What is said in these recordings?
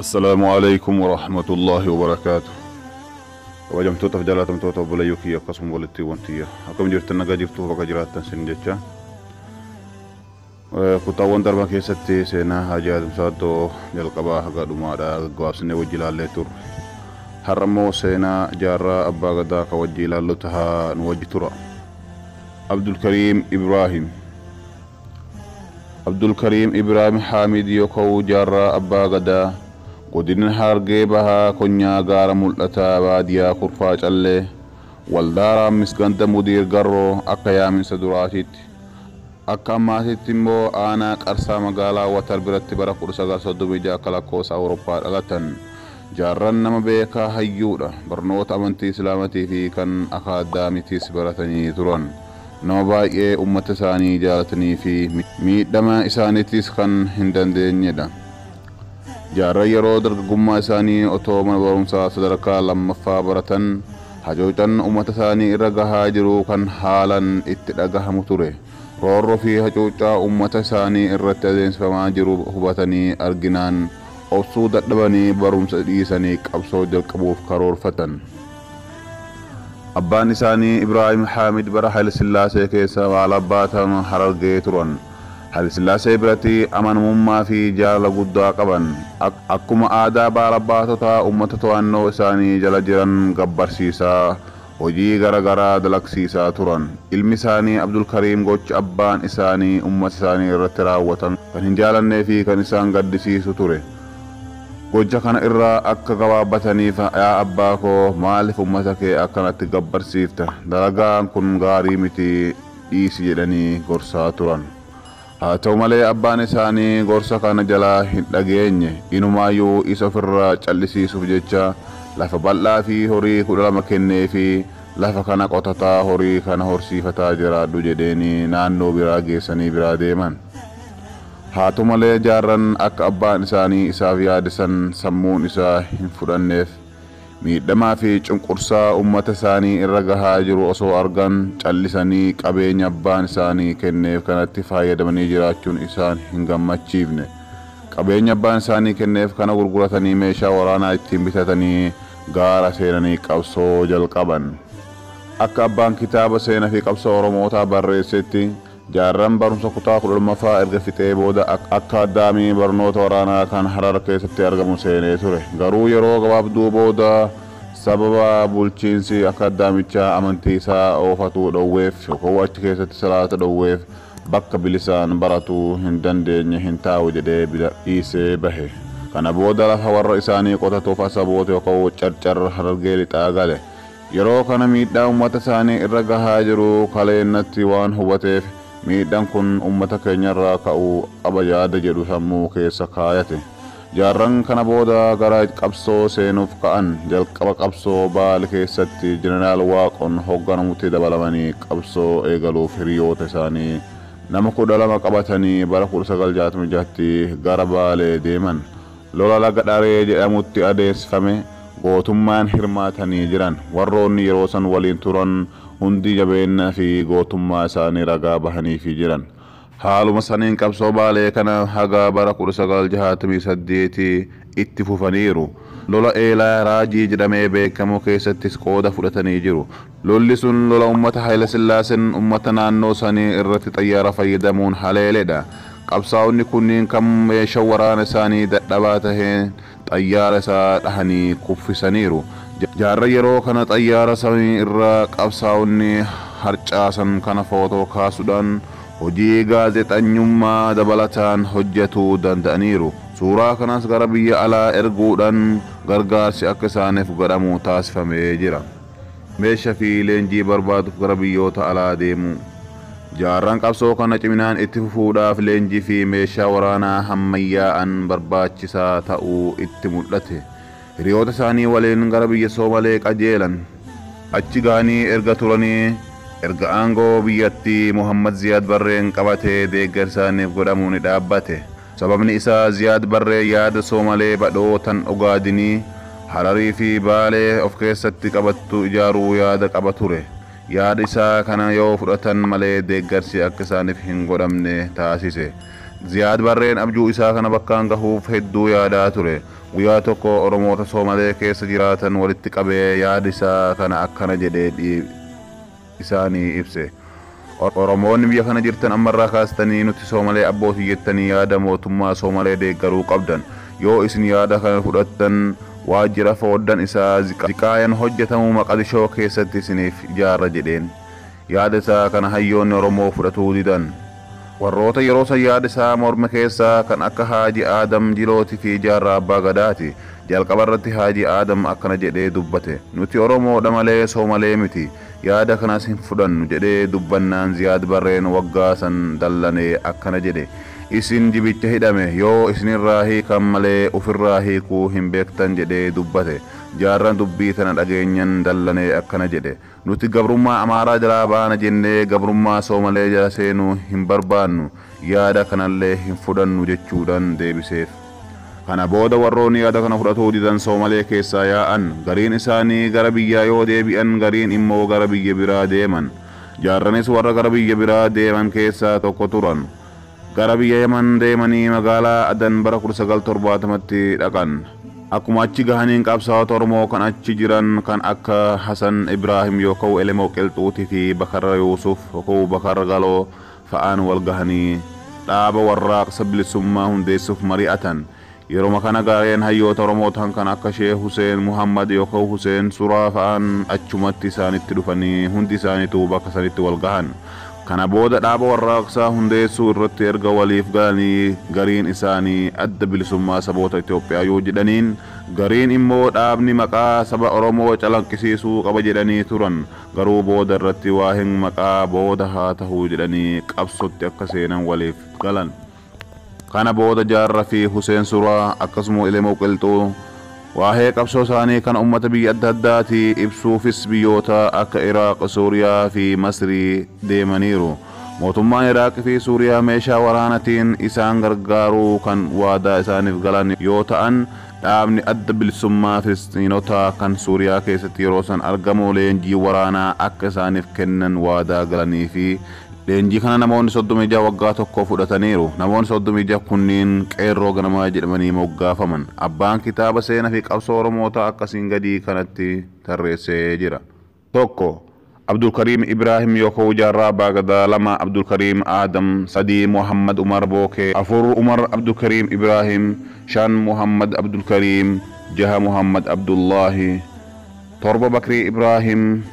Assalaamu alaikum warahmatullaahi wabarakaatu. Kabajamtootaaf jaalatamtoota obboleeyyoo kiyya akkasuma walitti wantiyya. Akkam jirtan nagaa jirtu bakka jiraattan sin jecha. Kutaawwan darban keessatti seenaa Haajii Aadam Saaddoo jalqabaa haga dhumaadha gaggabaabsinee wajji ilaallee turre. Har'a immoo seenaa jaarraa abbaa gadaa ka wajji ilaallu tahaa nu wajji tura. Abdulkariim Ibraahim. Abdulkariim Ibraahim Haamid yookaan jaarraa abbaa gadaa godina Harargee Bahaa Konyaa Gaara Mul'ataa Baadiyaa Kurfaa Callee Waldaa Raammis Ganda Mudiir Garroo akka yaaminsa duraatitti akka ammaatitti immoo aanaa Qarsaa magaalaa Watar biratti bara 1936 akka lakkoofsa Awurooppaa dhalatan. Jaarran nama beekaa hayyuudha. Barnoota amantii Islaamatii fi kan akaadaamiitis baratanii turan. Nama baay'ee uummata isaanii jaalatanii fi miidhama isaaniitis kan hin dandeenyedha. Jaarran yeroo dargaggummaa isaanii otoo mana barumsaa sadarkaa lammaffaa baratan hacuucan uummata isaanii irra gahaa jiru kan haalan itti dhagahamu ture. Roorroo fi hacuucaa uummata isaanii irratti adeemsifamaa jiru hubatanii arginaan obsuu dadhabanii barumsa dhiisanii qabsoo jalqabuuf karoorfatan. Abbaan isaanii Ibraahim Haamid bara Haile Sillaasee keessa baalabbaataan Harargee turan. Haile Sillaasee biratti amanamummaa fi jaalala guddaa qaban. Akkuma aadaa baalabbaatotaa uummata to'annoo isaanii jala jiran gabbarsiisaa hojii garaagaraa dalagsiisaa turan. Ilmi isaanii Abdulkariim gocha abbaan isaanii uummata isaanii irratti raawwatan kan hin jaalannee fi kan isaan gaddisiisu ture. Gocha kana irraa akka gabaabbataniif yaa abbaa koo maaliif uummata kee akkanatti gabbarsiifta? Dalagaan kun gaarii miti dhiisi jedhanii gorsaa turan. Haa ta'u malee abbaan isaanii gorsa kana jalaa hin dhageenye. Inumaayyuu isa ofirraa callisiisuuf jecha lafa bal'aa fi horii 12 kennee fi lafa kana qotataa horii kana horsiifataa jiraadhu jedheeni naannoo biraa geessanii biraa deeman. Haa ta'u malee jaarran akka abbaan isaanii isaaf yaadisan sammuun isaa hin fudhanneef miidhamaa fi cunqursaa uummata isaanii irra gahaa jiru osoo argan callisanii qabeenya abbaan isaanii kenneef kanatti fayyadamanii jiraachuun isaan hin gammachiifne. Qabeenya abbaan isaanii kenneef kana gurguratanii meeshaa waraanaa ittiin bitatanii gaara seenanii qabsoo jalqaban. Akka abbaan kitaaba seenaa fi qabsoo Oromootaa barreessetti jaarran barumsa kutaa 12ffaa erga fixee booda akka addaamii barnoota waraanaa kan Harar keessatti argamu seenee ture. Garuu yeroo gabaabduu booda sababa bulchiinsi akka addaamichaa amantii isaa oofatuu dhowweef yookaan achi keessatti salaata dhowweef bakka bilisaan baratuu hin dandeenye hin taa'u jedhee dhiisee bahe. Kana booda lafa warra isaanii qotatuuf Asaboota yookaan Carcar Harargee lixaa gale. Yeroo kana miidhaa uummata isaanii irra gahaa jiru kaleennatti waan hubateef miidhaan kun uummata keenyarraa ka'uu qaba yaada jedhu sammuu keessa kaayate. Jaarran kana booda gara qabsoo seenuuf ka'an jalqaba qabsoo Baale keessatti Jeneraal Waaqoon hoogganamutti dabalamanii qabsoo eegaluuf hiriyoota isaanii nama 12 qabatanii bara 1966 gara Baalee deeman. Lola Laga Dharee jedhamutti adeemsifame gootummaan hirmaatanii jiran. Warroonni yeroo san waliin turan hundi jabeenya fi gootummaa isaanii ragaa bahaniifi jiran. Haaluma saniin qabsoo Baalee kana haga bara 1968 itti fufaniiru. Lola Eelaa Raajii jedhamee beekamu keessattis qooda fudhatanii jiru. Lolli sun lola uummata Haile Sillaaseen uummata naannoo sanii irratti xayyaara fayyadamuun haleeledha. Qabsaa'onni kunniin kan meeshaa waraana isaanii dadhabaa taheen xayyaara isaa dhahanii kuffisaniiru. Jaarra yeroo kana xayyaara samii irraa qabsaa'onni harcaasan kana footoo kaasuudhaan hojii gaazexanyummaa dabalataan hojjetuu danda'aniiru. Suuraa kanas gara biyya alaa erguudhaan gargaarsi akka isaaniif godhamu taasifamee jira. Meeshaa fi leenjii barbaaduuf gara biyyoota alaa deemu. Jaarran qabsoo kana ciminaan itti fufuudhaaf leenjii fi meeshaa waraanaa hammayyaa'an barbaachisaa ta'uu itti mul'ate. Hiriyoota isaanii waliin gara biyya Soomalee qajeelan. Achi gahanii erga turanii erga aangoo biyyattii Muhammad Ziyaad Barreen qabatee deeggarsaaniif godhamuu ni dhaabbate. Sababni isaa Ziyaad Barree yaada Soomalee badhootan Ogaadinii Hararii fi Baalee of keessatti qabattu ijaaruu yaada qaba ture. Yaada isaa kana yoo fudhatan malee deeggarsi akka isaaniif hin godhamne taasise. Ziyaad Barreen abjuu isaa kana bakkaan gahuuf hedduu yaadaa ture. Guyyaa tokko Oromoota Soomalee keessa jiraatan walitti qabee yaada isaa kana akkana jedhee isaanii ibse. Oromoonni biyya kana jirtan ammarraa kaastanii nuti Soomalee abbootii jettanii yaada mootummaa Soomalee deeggaruu qabdan. Yoo isin yaada kana fudhattan waajjira fooddan isaa ziqaayan hojjetamu Maqadishoo keessatti isiniif ijaarra jedheen. Yaada isaa kana hayyoonni Oromoo fudhatuu didan. Warroota yeroo san yaada isaa morme keessaa kan akka Haaji Aadam Jilootii fi Jaarraa Abbaa Gadaati. Jalqaba irratti Haaji Aadam akkana jedhee dubbate. Nuti Oromoodha malee Soomalee miti. Yaada kanas hin fudhannu jedhee dubbannaan Ziyaad Barreen waggaa san dallanee akkana jedhe. Isin jibicha hidhame yoo isinirraa hiikan malee ufirraa hiikuu hin beektan jedhee dubbate. Jaarraan dubbii tana dhageenyan dallanee akkana jedhe. Nuti gabrummaa Amaaraa jalaa baana jennee gabrummaa Soomalee jala seenuu hin barbaannu. Yaada kanallee hin fudhannu jechuudhaan deebiseef. Kana booda warroonni yaada kana fudhatuu didan Soomalee keessaa yaa'an. Gariin isaanii gara biyyaa yoo deebi'an gariin immoo gara biyya biraa deeman. Jaarranis warra gara biyya biraa deeman keessaa tokko turan. Gara biyya Yaman deemanii magaalaa Adan bara 1970tti dhaqan. Akkuma achi gahaniin qabsaa'ota Oromoo kan achi jiran kan akka Hasan Ibraahim yookaan Elemoo Qilxuutii fi Bakarra Yuusuf yookaan Bakarra Galoo fa'aan wal gahanii dhaaba warraaqsa bilisummaa hundeessuuf mari'atan. Yeroo kana gareen hayyoota Oromoo ta'an kan akka Sheekh Huseen Muhammad yookaan Huseen Suraa fa'aan achumatti isaanitti dhufanii hundi isaaniitu bakka sanitti wal gahan. Kana booda dhaaba warraaqsaa hundeessuu irratti erga waliif galanii gariin isaanii adda bilisummaa saboota Itoophiyaa yoo jedhaniin gariin immoo dhaabni maqaa saba Oromoo calaqqisiisuu qaba jedhanii turan. Garuu booda irratti waa hin maqaa booda haa ta'uu jedhanii qabsootti akka seenan waliif galan. Kana booda Jaarraa fi Huseen Suraa akkasuma Elemoo Qilxuu waa'ee qabsoo isaanii kan uummata biyya adda addaatii ibsuufis biyyoota akka Iraaq, Suuriyaa fi Masrii deemaniiru. Mootummaan Iraaq fi Suuriyaa meeshaa waraanaatiin isaan gargaaruu kan waadaa isaaniif galan yoo ta'an dhaabni adda bilisummaa Filisxiinotaa kan Suuriyaa keessatti yeroo san argamu leenjii waraanaa akka isaaniif kennan waadaa galanii fi leenjii kana namoonni 36 waggaa tokko fudhataniiru. Namoonni 36 kunniin qeerroo ganamaa jedhamanii moggaafaman. Abbaan kitaaba seenaa fi qabsoo Oromootaa akkasiin gadii kanatti tarreessee jira. 1. Abdulkariim Ibraahim yookaan Jaarraa Abbaa Gadaa. 2. Abdulkariim Aadam. 3. Muhammad Umar Bookee. 4. Umar Abdulkariim Ibraahim. 5. Muhammad Abdulkariim. 6. Muhammad Abdullaahi. 7. Bakrii Ibraahim.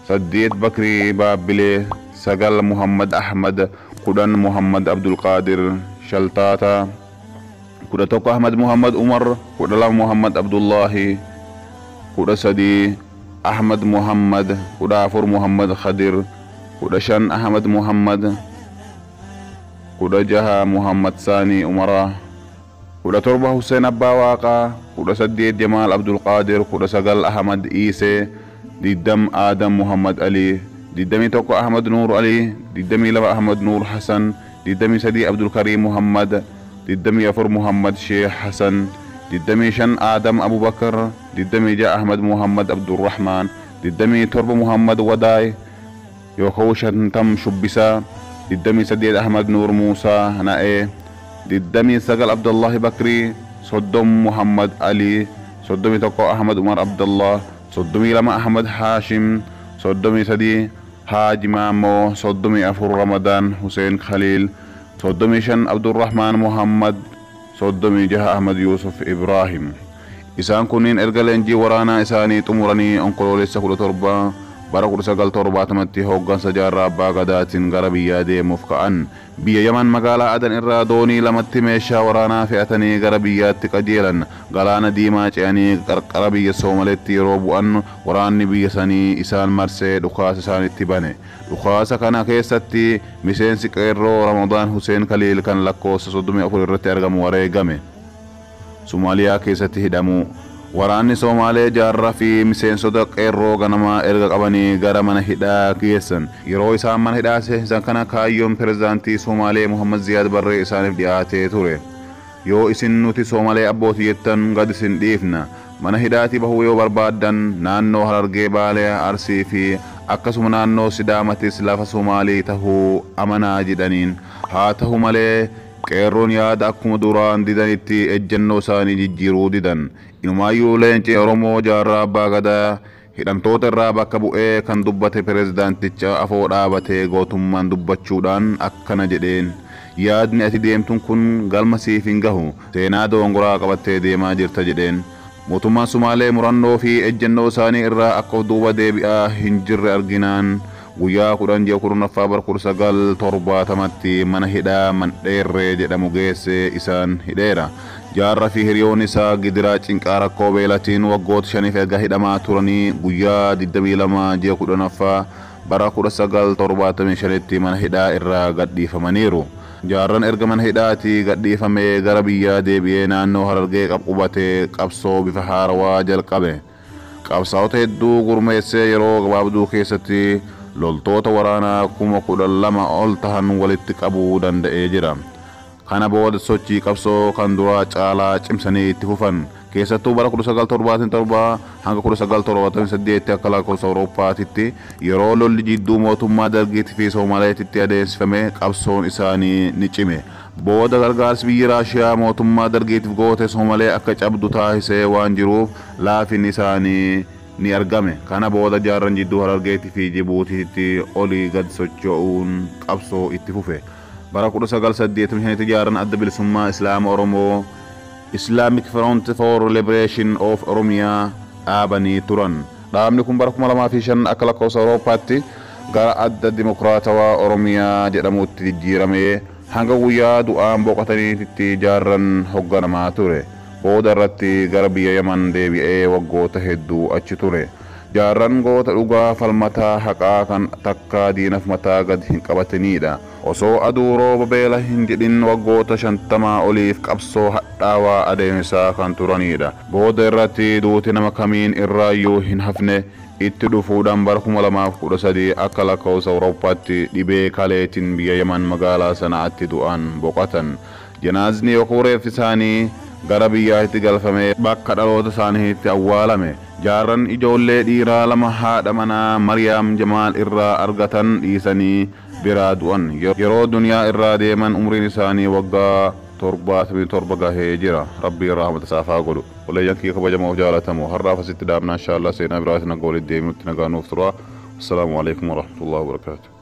8. Bakrii Baabbilee. 9. Muhammad Ahmad. 10. Muhammad Abdulqaadir Shaltaata. 11. Ahmad Muhammad Umar. 12. Muhammad Abdullaahi. 13. Ahmad Muhammad. 14. Muhammad Khadir. 15. Ahmad Muhammad. 16. Muhammad Sani Umara. 17. Hussein Abbaa Waaqaa. 18. Jamaal Abdulqaadir. 19. Ahmad Iisee. 20. Aadam Muhammad Ali. 21. Ahmad Nuur Ali. 22. Ahmad Nuur Hasan. 23. Abdulkariim Muhammad. 24. Muhammad Sheekh Hasan. 25. Aadam Abubakar. 26. Ahmad Muhammad Abdurrahman. 27. Muhammad Wadaay yookaan 50 Shubbisaa. 28. Ahmad Nuur Muusaa Na'ee. 29. Abdullahi Bakrii. 30. Muhammad Ali. 31. Ahmad Umar Abdullah. 32. Ahmad Haashim. 33. Haaji Maammoo. 34. Ramadaan Hussein Khaliil. 35. Abdurrahmaan Muhammad. 36. Ahmad Yuusuf Ibraahim. Isaan kunniin erga leenjii waraanaa isaanii xumuranii onkoloolessa 17 bara 1970tti hooggansa Jaarraa Abbaa Gadaatiin gara biyyaa deemuuf ka'an. Biyya Yaman magaalaa Adan irraa doonii lamatti meeshaa waraanaa fe'atanii gara biyyaatti qajeelan. Galaana Diimaa ce'anii qarqara biyya Soomaleetti yeroo bu'an waraanni biyya sanii isaan marsee dhukaasa isaanitti bane. Dhukaasa kana keessatti miseensi qeerroo Ramadaan Hussein Khaliil kan lakkoofsa 34 irratti argamu wareegame. Somaaliyaa keessatti hidhamuu. Waraanni Somaalee Jaarraa fi miseensota qeerroo ganamaa erga qabanii gara mana hidhaa geessan. Yeroo isaan mana hidhaa seensan kana kaayyoon pirezidaantii Somaalee Muhammad Ziyaad Barree isaaniif dhiyaatee ture. Yoo isin nuti Somaalee abbootii jettan gad isin dhiifna. Mana hidhaatii bahuu yoo barbaaddan naannoo Harargee, Baalee, Arsii fi akkasuma naannoo Sidaamatis lafa Somaalii tahuu amanaa jedhaniin. Haa ta'u malee Qeerroon yaada akkuma duraan didanitti ejjennoo isaanii jijjiiruu didan. Inumaayyuu leenci Oromoo Jaarraa Abbaa Gadaa hidhamtoota irraa bakka bu'ee kan dubbate pireezidaanticha afoo dhaabatee gootummaan dubbachuudhaan akkana jedheen. Yaadni ati deemtuun kun galma siif hin gahu, seenaa doongoraa qabattee deemaa jirta jedheen. Mootummaan Sumaalee murannoo fi ejjennoo isaanii irraa akka of duuba deebi'aa hin jirre arginaan guyyaa 10 ji'a 10ffaa bara 1970tti mana hidhaa Mandheerree jedhamu geessee isaan hidheera. Jaarraa fi hiriyoon isaa gidiraa cinqaa rakkoo beelatiin waggoota 5 erga hidhamaa turanii guyyaa 22 ji'a 10ffaa bara 1975tti mana hidhaa irraa gadhiifamaniiru. Jaarraan erga mana hidhaatii gadhiifamee gara biyyaa deebi'ee naannoo Harargee qubatee qabsoo bifa haarawaa jalqabe. Qabsaa'ota hedduu gurmeessee yeroo gabaabduu keessatti loltoota waraanaa 12,000 ol tahan walitti qabuu danda'ee jira. Kana booda sochii qabsoo kan duraa caalaa cimsanii itti fufan. Keessattuu bara 1977 hanga 1978 akka lakkoofsa Awurooppaatitti yeroo lolli jidduu mootummaa Dargiitii fi Somaaleetitti adeemsifame qabsoon isaanii ni cime. Booda gargaarsi biyyi Raashiyaa mootummaa Dargiitiif goote Somalee akka cabdu taasisee waan jiruuf laafinni isaanii ni argame. Kana booda jaarran jidduu Harargeetii fi Jibuutiitti olii gad socho'uun qabsoo itti fufe. Bara 1985 jaarran adda bilisummaa Islaama Oromoo Islamic Front for Liberation of Oromia dhaabanii turan. Dhaabni kun bara 2005 akka lakkoofsa Awurooppaatti gara adda Dimokiraatawaa Oromiyaa jedhamutti jijjiiramee hanga guyyaa du'aan boqotaniitti jaarran hoogganamaa ture. Booda irratti gara biyya Yaman deebi'ee waggoota hedduu achi ture. Jaarran goota dhugaa falmataa haqaa kan takkaa diinaf mataa gad hin qabatinidha. Osoo aduu rooba beela hin jedhin waggoota 50 oliif qabsoo hadhaawaa adeemsisaa kan turanidha. Booda irratti duuti nama kamiin irraayyuu hin hafne itti dhufuudhaan bara 2013 akka lakkoofsa Awurooppaatti dhibee kaleetiin biyya Yaman magaalaa Sana'aatti du'aan boqotan. Janaazni yookaan reeffi isaanii gara biyyaatti galfamee bakka dhaloota isaaniitti awwaalame. Jaarran ijoollee dhiiraa 2 haadha manaa Mariyaam Jamaal irraa argatan dhiisanii biraa du'an. Yeroo duniyaa irraa deeman umriin isaanii waggaa 77 gahee jira. Rabbiin rahmata isaaf haa godhu. Waleeyyan kiyya kabajamoo jaalatamoo har'aaf asitti dhaabna inshaallah seenaa biraatiin nagaa walitti deebinutti nagaa nuuf tura. Assalaamu alaikum warahmatullahi wabarakaatuh.